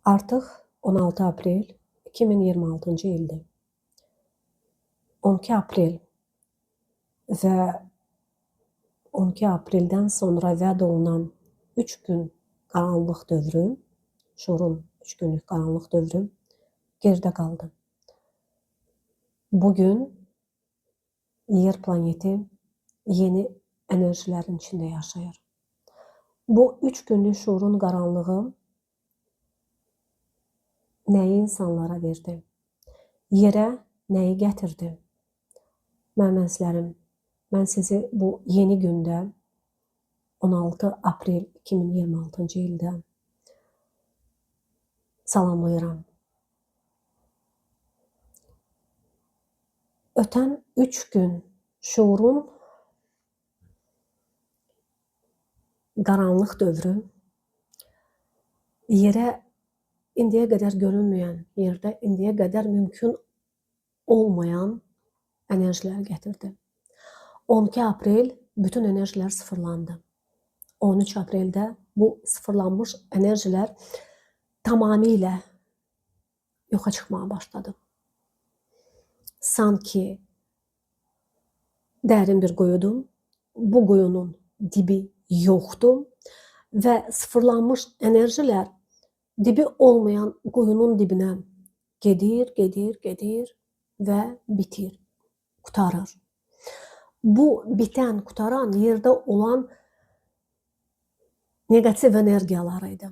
Artıq 16 aprel 2026-cı ildir. 12 aprel və 12 apreldən sonra vəd olunan 3 gün qaranlıq dövrü, şuurun 3 günlük qaranlıq dövrü geridə qaldı. Bugün Yer planeti yeni enerjilərin içində yaşayır. Bu 3 günlük şuurun qaranlığı nəyi insanlara verdi? Yerə nəyi gətirdi? Mənim əzizlərim, mən sizi bu yeni gündə 16 aprel 2026-cı ildə salamlayıram. Ötən 3 gün şuurun qaranlıq dövrü yerə indiyə qədər görünməyən, yerdə indiyə qədər mümkün olmayan enerjilər gətirdi. 12 aprel bütün enerjilər sıfırlandı. 13 apreldə bu sıfırlanmış enerjilər tamamilə yoxa çıxmağa başladı. Sanki dərin bir quyudur. Bu quyunun dibi yoxdur və sıfırlanmış enerjilər dibi olmayan quyunun dibinə gedir, gedir, gedir və bitir, qurtarır. Bu bitən, qurtaran yerdə olan negativ energiyalar idi.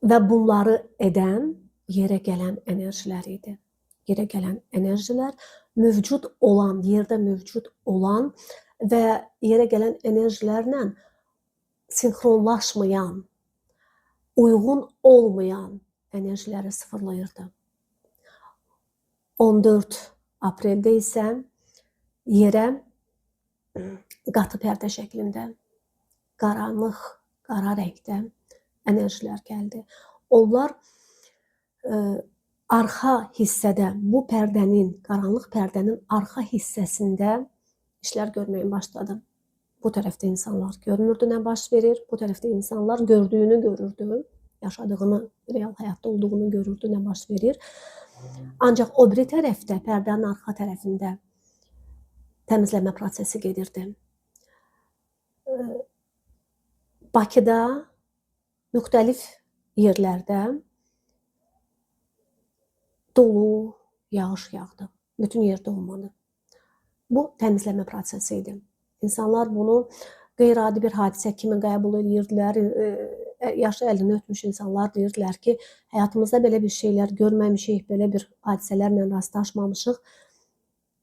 Və bunları edən yerə gələn enerjilər idi. Yerə gələn enerjilər mövcud olan, yerdə mövcud olan və yerə gələn enerjilərlə sinxronlaşmayan, uyğun olmayan enerjiləri sıfırlayırdı. 14 apreldə isə yerə qatı pərdə şəklində, qaranlıq, qara rəngdə enerjilər gəldi. Onlar arxa hissədə, bu pərdənin, qaranlıq pərdənin arxa hissəsində işlər görməyə başladı. Bu tərəfdə insanlar görmürdü nə baş verir, bu tərəfdə insanlar gördüyünü görürdü, yaşadığını, real həyatda olduğunu görürdü, nə baş verir. Ancaq o biri tərəfdə, pərdənin arxa tərəfində təmizləmə prosesi gedirdi. Bakıda müxtəlif yerlərdə dolu, yağış yağdı. Bütün yerdə olmadı. Bu təmizləmə prosesi idi. İnsanlar bunu qeyri-adi bir hadisə kimi qəbul edirdilər. Yaşı 50-ni ötmüş insanlar deyirdilər ki, həyatımızda belə bir şeylər görməmişik, belə bir hadisələrlə rastlaşmamışıq.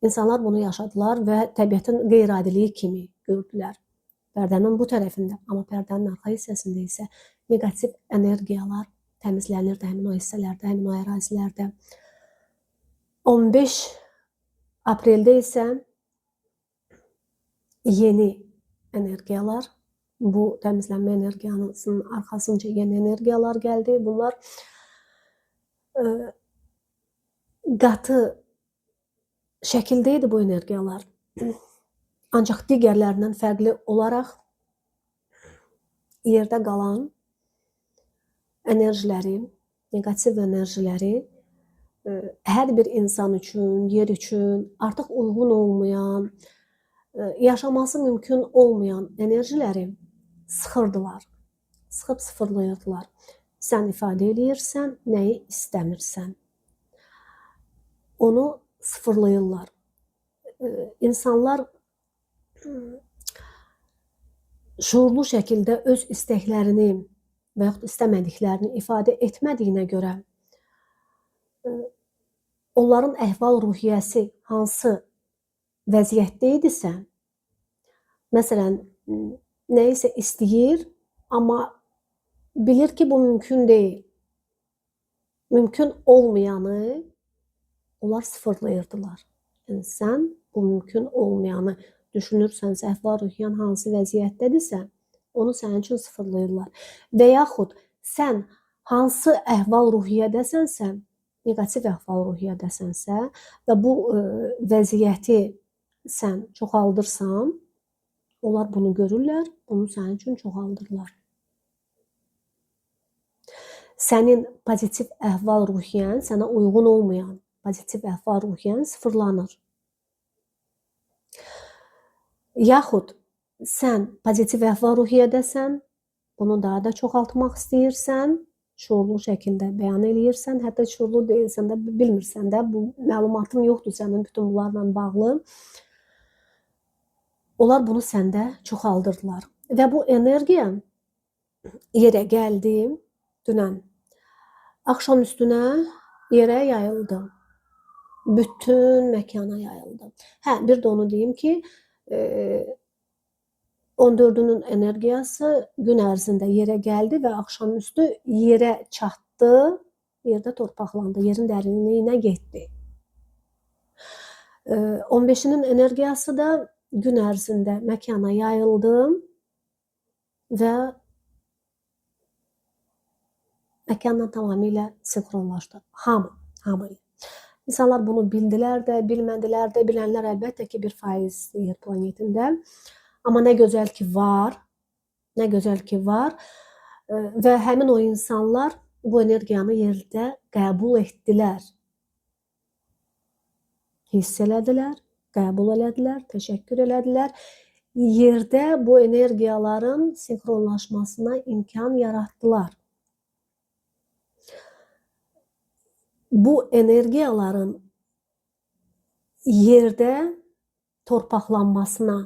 İnsanlar bunu yaşadılar və təbiətin qeyri-adiliyi kimi gördülər. Pərdənin bu tərəfində, amma pərdənin arxa hissəsində isə neqativ energiyalar təmizlənirdi həmin o hissələrdə, həmin o ərazilərdə. 15 apreldə isə yeni energiyalar, bu təmizlənmə energiyasının arxasınca yeni energiyalar gəldi. Bunlar qatı şəkildə idi bu energiyalar. Ancaq digərlərindən fərqli olaraq yerdə qalan enerjiləri, neqativ enerjiləri hər bir insan üçün, yer üçün artıq uyğun olmayan, yaşaması mümkün olmayan enerjiləri sıxırdılar. Sıxıb sıfırlayırdılar. Sən ifadə eləyirsən, nəyi istəmirsən. Onu sıfırlayırlar. İnsanlar şuurlu şəkildə öz istəklərini və yaxud istəmədiklərini ifadə etmədiyinə görə onların əhval-ruhiyyəsi hansı vəziyyətdə idisə, məsələn, nəyisə istəyir, amma bilir ki, bu mümkün deyil. Mümkün olmayanı onlar sıfırlayırdılar. Yəni, sən bu mümkün olmayanı düşünürsənsə, əhval-ruhiyyan hansı vəziyyətdədirsə, onu sənin üçün sıfırlayırlar. Və yaxud sən hansı əhval-ruhiyyədəsənsə, neqativ əhval-ruhiyyədəsənsə və bu vəziyyəti sən çoxaldırsan, onlar bunu görürlər, bunu sənin üçün çoxaldırlar. Sənin pozitiv əhval-ruhiyyən, sənə uyğun olmayan pozitiv əhval-ruhiyyən sıfırlanır. Yaxud sən pozitiv əhval-ruhiyyədəsən, bunu daha da çoxaltmaq istəyirsən, şuurlu şəkildə bəyan eləyirsən, hətta şuurlu deyilsən də, bilmirsən də, bu məlumatın yoxdur sənin bütün bunlarla bağlı. Onlar bunu səndə çoxaldırdılar. Və bu energiya yerə gəldi dünən. Axşam üstünə yerə yayıldı. Bütün məkana yayıldı. Hə, bir də onu deyim ki, 14-ünün energiyası gün ərzində yerə gəldi və axşamüstü yerə çatdı, yerdə torpaqlandı, yerin dərinliyinə getdi. 15-inin energiyası da gün ərzində məkana yayıldı və məkanla tamamilə sinxronlaşdı. Hamı. İnsanlar bunu bildilər də, bilmədilər də, bilənlər əlbəttə ki, 1% yer planetində. Amma nə gözəl ki var, nə gözəl ki var və həmin o insanlar bu energiyanı yerdə qəbul etdilər. Hiss elədilər, qəbul elədilər, təşəkkür elədilər. Yerdə bu energiyaların sinxronlaşmasına imkan yaratdılar. Bu energiyaların yerdə torpaqlanmasına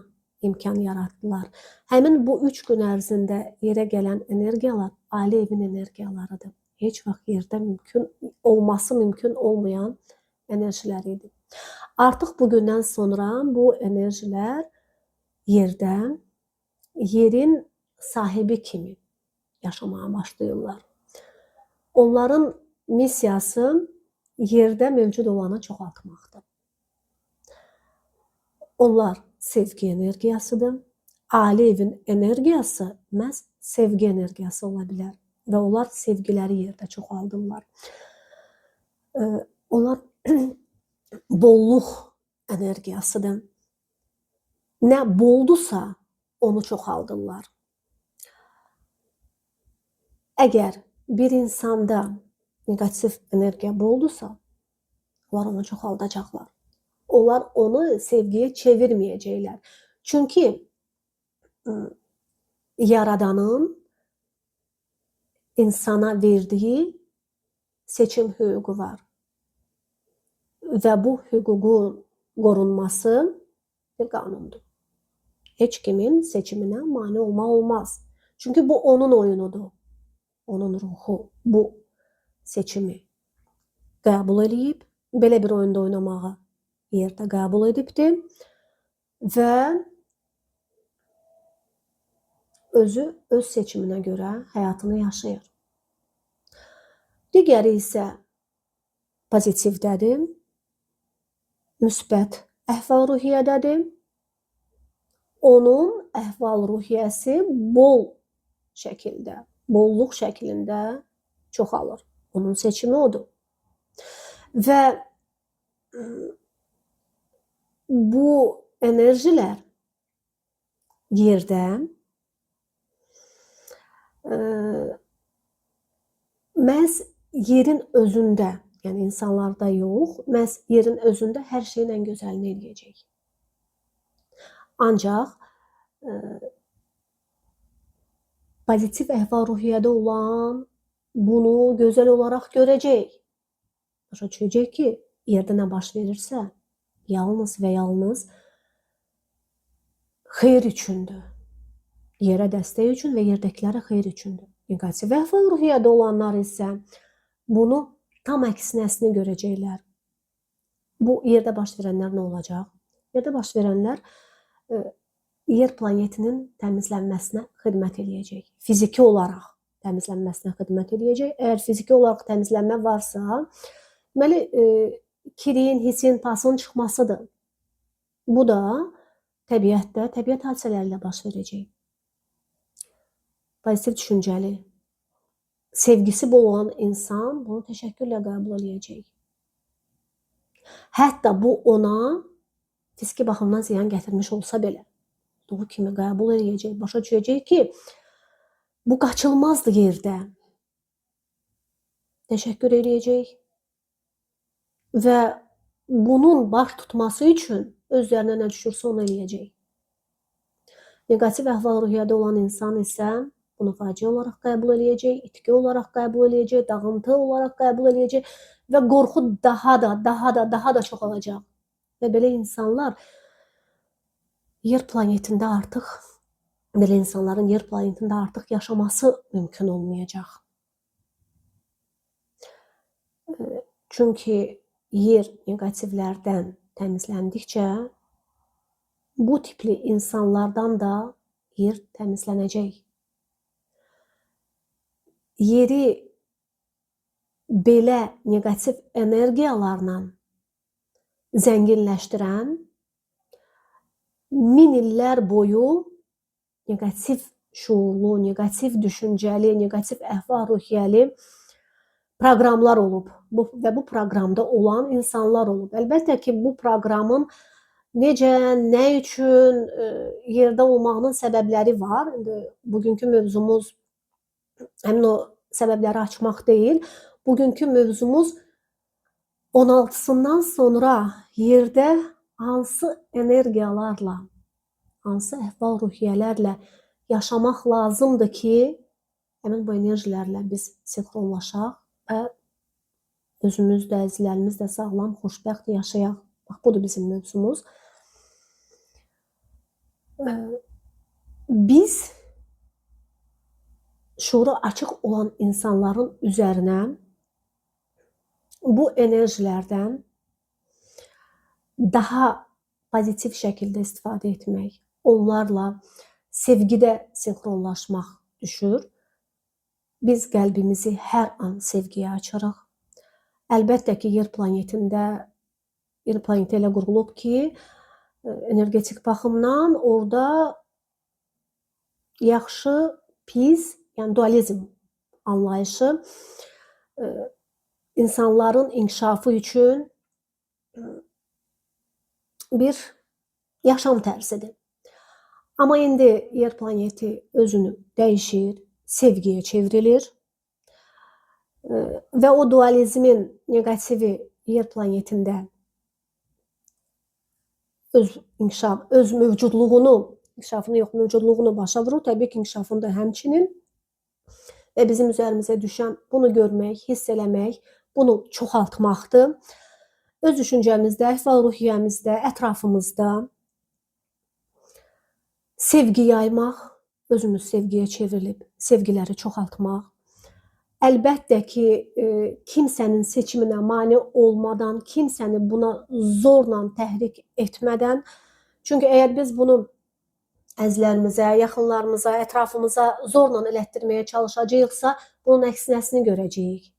imkan yaratdılar. Həmin bu 3 gün ərzində yerə gələn energiyalar ali evin energiyalarıdır. Heç vaxt yerdə mümkün olması mümkün olmayan enerjilər idi. Artıq bugündən sonra bu enerjilər yerdə, yerin sahibi kimi yaşamağa başlayırlar. Onların missiyası yerdə mövcud olanı çoxaltmaqdır. Onlar sevgi energiyasıdır. Ali evin energiyası məhz sevgi energiyası ola bilər və onlar sevgiləri yerdə çoxaldırlar. Onlar bolluq energiyasıdır. Nə boldursa onu çoxaldırlar. Əgər bir insanda negativ energiya boldursa, onlar onu çoxaldacaqlar. Onlar onu sevgiyə çevirməyəcəklər. Çünki Yaradanın insana verdiyi seçim hüququ var. Və bu hüququn qorunması bir qanundur. Heç kimin seçiminə mane olmaq olmaz. Çünki bu onun oyunudur. Onun ruhu bu seçimi qəbul eləyib, belə bir oyunda oynamağı yerdə qəbul edibdir və özü öz seçiminə görə həyatını yaşayır. Digəri isə pozitivdədir, müsbət əhval-ruhiyyədədir. Onun əhval-ruhiyyəsi bol şəkildə, bolluq şəklində çoxalır. Onun seçimi odur. Və bu enerjilər yerdə məhz yerin özündə, yəni insanlarda yox, məhz yerin özündə hər şeyin ən gözəlini eləyəcək. Ancaq pozitiv əhval-ruhiyyədə olan bunu gözəl olaraq görəcək. Başa düşəcək ki, yerdə nə baş verirsə, yalnız və yalnız xeyir üçündür. Yerə dəstək üçün və yerdəkilərə xeyir üçündür. Negativ əhval-ruhiyyədə olanlar isə bunu tam əksinəsini görəcəklər. Bu yerdə baş verənlər nə olacaq? Yerdə baş verənlər yer planetinin təmizlənməsinə xidmət eləyəcək. Fiziki olaraq təmizlənməsinə xidmət eləyəcək. Əgər fiziki olaraq təmizlənmə varsa, deməli, kirin, hisin, pasın çıxmasıdır. Bu da təbiətdə, təbiət hadisələri ilə baş verəcək. Pozitiv düşüncəli, sevgisi bol olan insan bunu təşəkkürlə qəbul eləyəcək. Hətta bu ona fiziki baxımdan ziyan gətirmiş olsa belə, olduğu kimi qəbul eləyəcək, başa düşəcək ki, bu qaçılmazdır yerdə. təşəkkür eləyəcək və bunun baş tutması üçün öz üzərinə nə düşürsə onu eləyəcək. Neqativ əhval-ruhiyyədə olan insan isə bunu faciə olaraq qəbul eləyəcək, itki olaraq qəbul eləyəcək, dağıntı olaraq qəbul eləyəcək və qorxu daha da, daha da, daha da çoxalacaq. Və belə insanlar yer planetində artıq, belə insanların yer planetində artıq yaşaması mümkün olmayacaq. Çünki yer neqativlərdən təmizləndikcə bu tipli insanlardan da yer təmizlənəcək. Yeri belə neqativ energiyalarla zənginləşdirən min illər boyu neqativ şuurlu, neqativ düşüncəli, neqativ əhval-ruhiyyəli proqramlar olub. Və bu proqramda olan insanlar olub. Əlbəttə ki, bu proqramın necə, nə üçün yerdə olmağının səbəbləri var. İndi bugünkü mövzumuz həmin o səbəbləri açmaq deyil. Bugünkü mövzumuz 16-sından sonra yerdə hansı energiyalarla, hansı əhval-ruhiyyələrlə yaşamaq lazımdır ki, həmin bu enerjilərlə biz sinxronlaşaq və özümüz də, əzizlərimiz də sağlam, xoşbəxt yaşayaq. Bax, budur bizim mövzumuz. Biz şuuru açıq olan insanların üzərinə bu enerjilərdən daha pozitiv şəkildə istifadə etmək, onlarla sevgidə sinxronlaşmaq düşür. Biz qəlbimizi hər an sevgiyə açırıq. Əlbəttə ki, yer planetində, yer planeti elə qurulub ki, energetik baxımdan orada yaxşı, pis, yəni dualizm anlayışı insanların inkişafı üçün bir yaşam tərzidir. Amma indi yer planeti özünü dəyişir, sevgiyə çevrilir və o dualizmin neqativi yer planetində öz inkişaf, öz mövcudluğunu, inkişafını yox, mövcudluğunu başa vurur. Təbii ki, inkişafını da həmçinin və bizim üzərimizə düşən bunu görmək, hiss eləmək, bunu çoxaltmaqdır. Öz düşüncəmizdə, əhval-ruhiyyəmizdə, ətrafımızda sevgi yaymaq, özümüz sevgiyə çevrilib, sevgiləri çoxaltmaq. Əlbəttə ki, kimsənin seçiminə mane olmadan, kimsəni buna zorla təhrik etmədən, çünki əgər biz bunu əzizlərimizə, yaxınlarımıza, ətrafımıza zorla elətdirməyə çalışacağıqsa, bunun əksinəsini görəcəyik.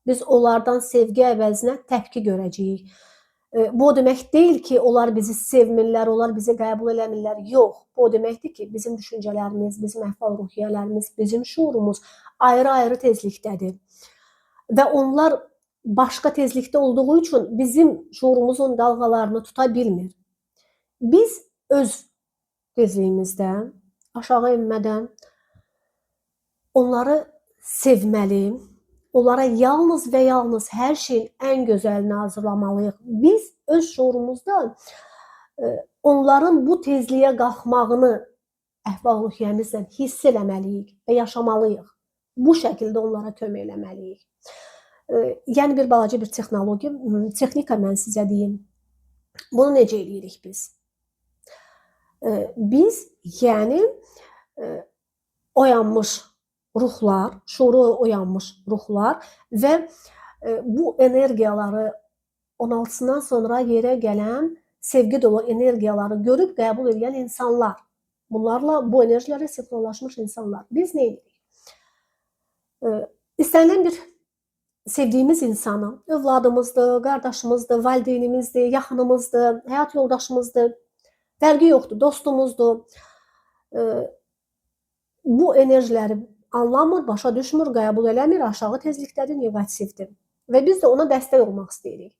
Biz onlardan sevgi əvəzinə təpki görəcəyik. Bu o demək deyil ki, onlar bizi sevmirlər, onlar bizi qəbul eləmirlər. Yox, bu o deməkdir ki, bizim düşüncələrimiz, bizim əhval-ruhiyyələrimiz, bizim şuurumuz ayrı-ayrı tezlikdədir. Və onlar başqa tezlikdə olduğu üçün bizim şuurumuzun dalğalarını tuta bilmir. Biz öz tezliyimizdə, aşağı enmədən onları sevməli, onlara yalnız və yalnız hər şeyin ən gözəlini hazırlamalıyıq. Biz öz şuurumuzda onların bu tezliyə qalxmağını əhval-ruhiyyəmizlə hiss eləməliyik və yaşamalıyıq. Bu şəkildə onlara kömək eləməliyik. Yəni bir balaca bir texnologiya, texnika mən sizə deyim. Bunu necə eləyirik biz? Biz, yəni oyanmış ruhlar, şuuru oyanmış ruhlar və bu energiyaları 16-sından sonra yerə gələn sevgi dolu energiyaları görüb qəbul edən insanlar. Bunlarla, bu enerjilərə sinxronlaşmış insanlar. Biz nə edirik? İstənilən bir sevdiyimiz insanı, övladımızdır, qardaşımızdır, valideynimizdir, yaxınımızdır, həyat yoldaşımızdır, fərqi yoxdur, dostumuzdur. Bu enerjiləri anlamır, başa düşmür, qəbul eləmir, aşağı tezlikdədir, neqativdir. Və biz də ona dəstək olmaq istəyirik.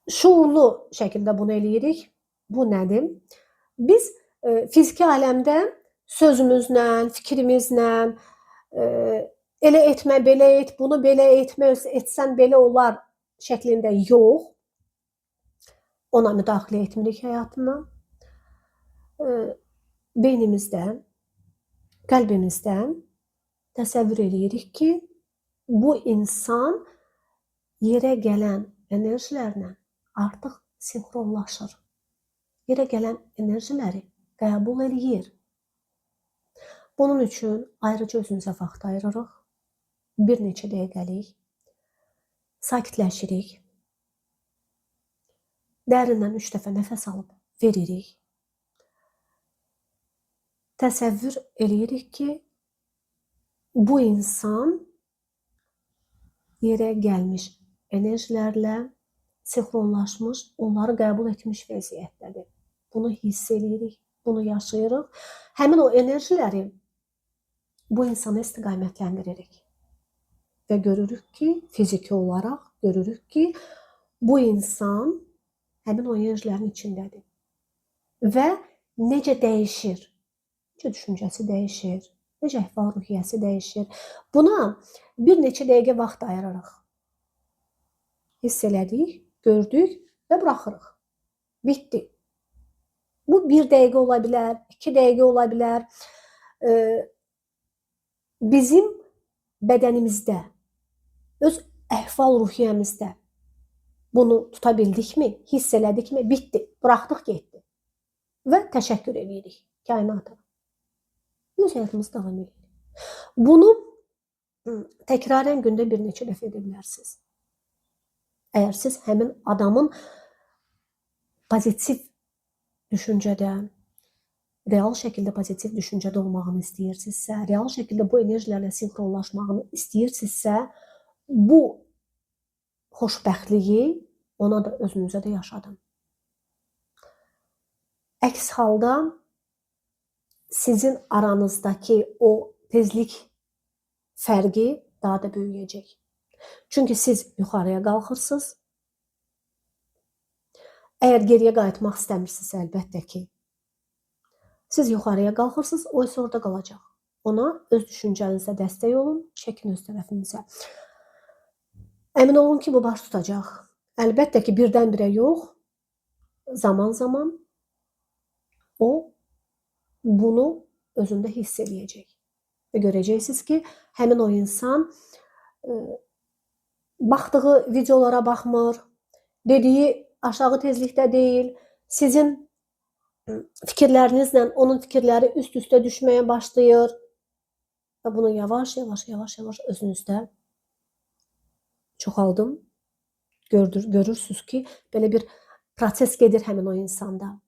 Şuurlu şəkildə bunu eləyirik. Bu nədir? Biz fiziki aləmdə sözümüzlə, fikrimizlə, Elə etmə, belə et, bunu belə etmə, etsən belə olar şəklində yox. Ona müdaxilə etmirik həyatına. Beynimizdə, qəlbimizdə təsəvvür eləyirik ki, bu insan yerə gələn enerjilərlə artıq sinxronlaşır. Yerə gələn enerjiləri qəbul eləyir. Bunun üçün ayrıca özümüzə vaxt ayırırıq. Bir neçə dəqiqəlik sakitləşirik. Dərindən 3 dəfə nəfəs alıb veririk. Təsəvvür eləyirik ki, bu insan yerə gəlmiş enerjilərlə sinxronlaşmış, onları qəbul etmiş vəziyyətdədir. Bunu hiss eləyirik, bunu yaşayırıq. Həmin o enerjiləri bu insana istiqamətləndiririk. Və görürük ki, fiziki olaraq görürük ki, bu insan həmin o enerjilərin içindədir. Və necə dəyişir? Necə düşüncəsi dəyişir? Necə əhval-ruhiyyəsi dəyişir? Buna bir neçə dəqiqə vaxt ayırırıq. Hiss elədik, gördük və buraxırıq. Bitdi. Bu 1 dəqiqə ola bilər, 2 dəqiqə ola bilər. Bizim bədənimizdə, öz əhval-ruhiyyəmizdə bunu tuta bildikmi, hiss elədikmi, bitdi, buraxdıq, getdi. Və təşəkkür edirik kainata. Öz həyatımızı davam edirik. Bunu təkrarən gündə bir neçə dəfə edə bilərsiniz. Əgər siz həmin adamın pozitiv düşüncədə, real şəkildə pozitiv düşüncədə olmağını istəyirsinizsə, real şəkildə bu enerjilərlə sinxronlaşmağını istəyirsinizsə, bu xoşbəxtliyi ona da, özünüzə də yaşadın. Əks halda sizin aranızdakı o tezlik fərqi daha da böyüyəcək. Çünki siz yuxarıya qalxırsınız. Əgər geriyə qayıtmaq istəmirsinizsə, əlbəttə ki, siz yuxarıya qalxırsınız, o isə orada qalacaq. Ona öz düşüncənizə dəstək olun, çəkin öz tərəfinizə. Əmin olun ki, bu baş tutacaq. Əlbəttə ki, birdən-birə yox, zaman-zaman o bunu özündə hiss eləyəcək. Və görəcəksiniz ki, həmin o insan baxdığı videolara baxmır, dediyi aşağı tezlikdə deyil, sizin fikirlərinizlə onun fikirləri üst-üstə düşməyə başlayır və bunu yavaş-yavaş, yavaş-yavaş özünüzdə çoxaldım. Görürsünüz ki, belə bir proses gedir həmin o insanda.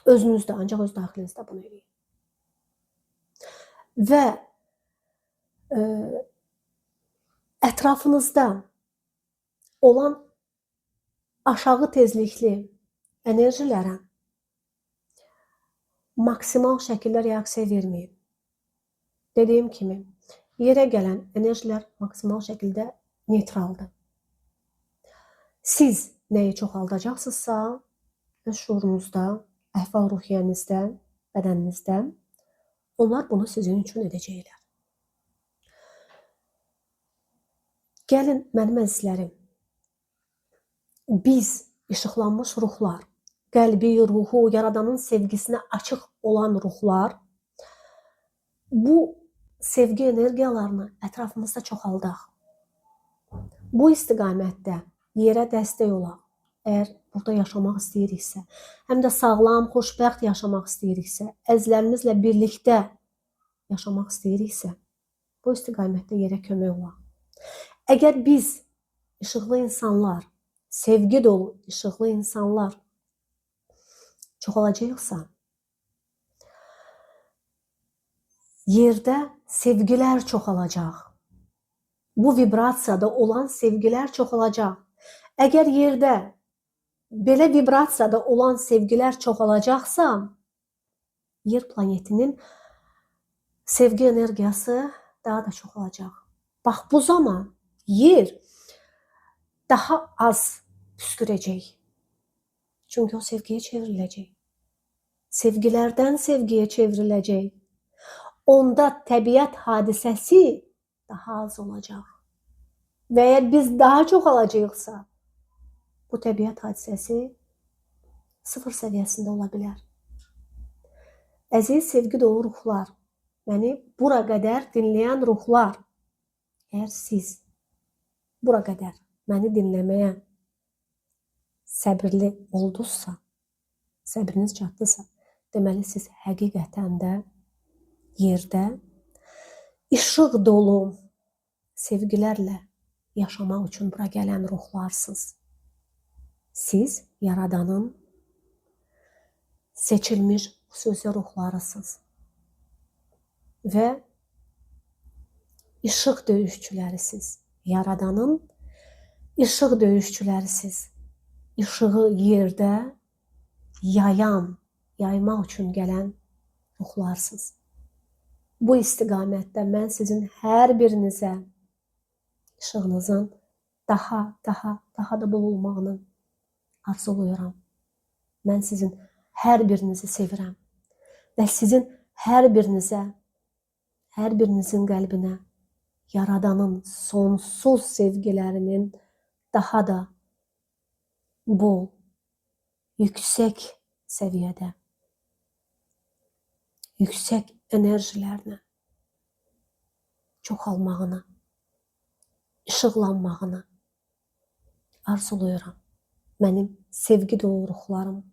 Özünüzdə, ancaq öz daxilinizdə bunu eləyin. Və ətrafınızda olan aşağı tezlikli enerjilərə maksimal şəkildə reaksiya verməyin. Dediyim kimi, yerə gələn enerjilər maksimal şəkildə neytraldır. Siz nəyi çoxaldacaqsınızsa, öz şuurunuzda, əhval-ruhiyyənizdə, bədəninizdə, onlar bunu sizin üçün edəcəklər. Gəlin, mənim əzizlərim, biz işıqlanmış ruhlar, qəlbi, ruhu, Yaradanın sevgisinə açıq olan ruhlar, bu sevgi energiyalarını ətrafımızda çoxaldaq. Bu istiqamətdə yerə dəstək olaq. Əgər burada yaşamaq istəyiriksə, həm də sağlam, xoşbəxt yaşamaq istəyiriksə, əzizlərimizlə birlikdə yaşamaq istəyiriksə, bu istiqamətdə yerə kömək olaq. Əgər biz işıqlı insanlar, sevgi dolu işıqlı insanlar çoxalacaqsa, yerdə sevgilər çoxalacaq. Bu vibrasiyada olan sevgilər çoxalacaq. Əgər yerdə belə vibrasiyada olan sevgilər çoxalacaqsa, yer planetinin sevgi energiyası daha da çoxalacaq. Bax, bu zaman yer daha az püskürəcək. Çünki o sevgiyə çevriləcək. Sevgilərdən sevgiyə çevriləcək. Onda təbiət hadisəsi daha az olacaq. Və əgər biz daha çox alacağıqsa, bu təbiət hadisəsi sıfır səviyyəsində ola bilər. Əziz sevgi dolu ruhlar, məni bura qədər dinləyən ruhlar, əgər siz bura qədər məni dinləməyə səbirli oldunuzsa, səbriniz çatdısa, deməli siz həqiqətən də yerdə işıq dolu sevgilərlə yaşamaq üçün bura gələn ruhlarsınız. Siz Yaradanın seçilmiş xüsusi ruhlarısınız və işıq döyüşçülərisiniz. Yaradanın işıq döyüşçülərisiniz. İşığı yerdə yayan, yaymaq üçün gələn ruhlarsınız. Bu istiqamətdə mən sizin hər birinizə işığınızın daha, daha, daha da bol olmağını arzulayıram. Mən sizin hər birinizi sevirəm və sizin hər birinizə, hər birinizin qəlbinə Yaradanın sonsuz sevgilərinin daha da bol, yüksək səviyyədə, yüksək enerjilərlə çoxalmağını, işıqlanmağını arzulayıram. Mənim sevgi dolu ruhlarım.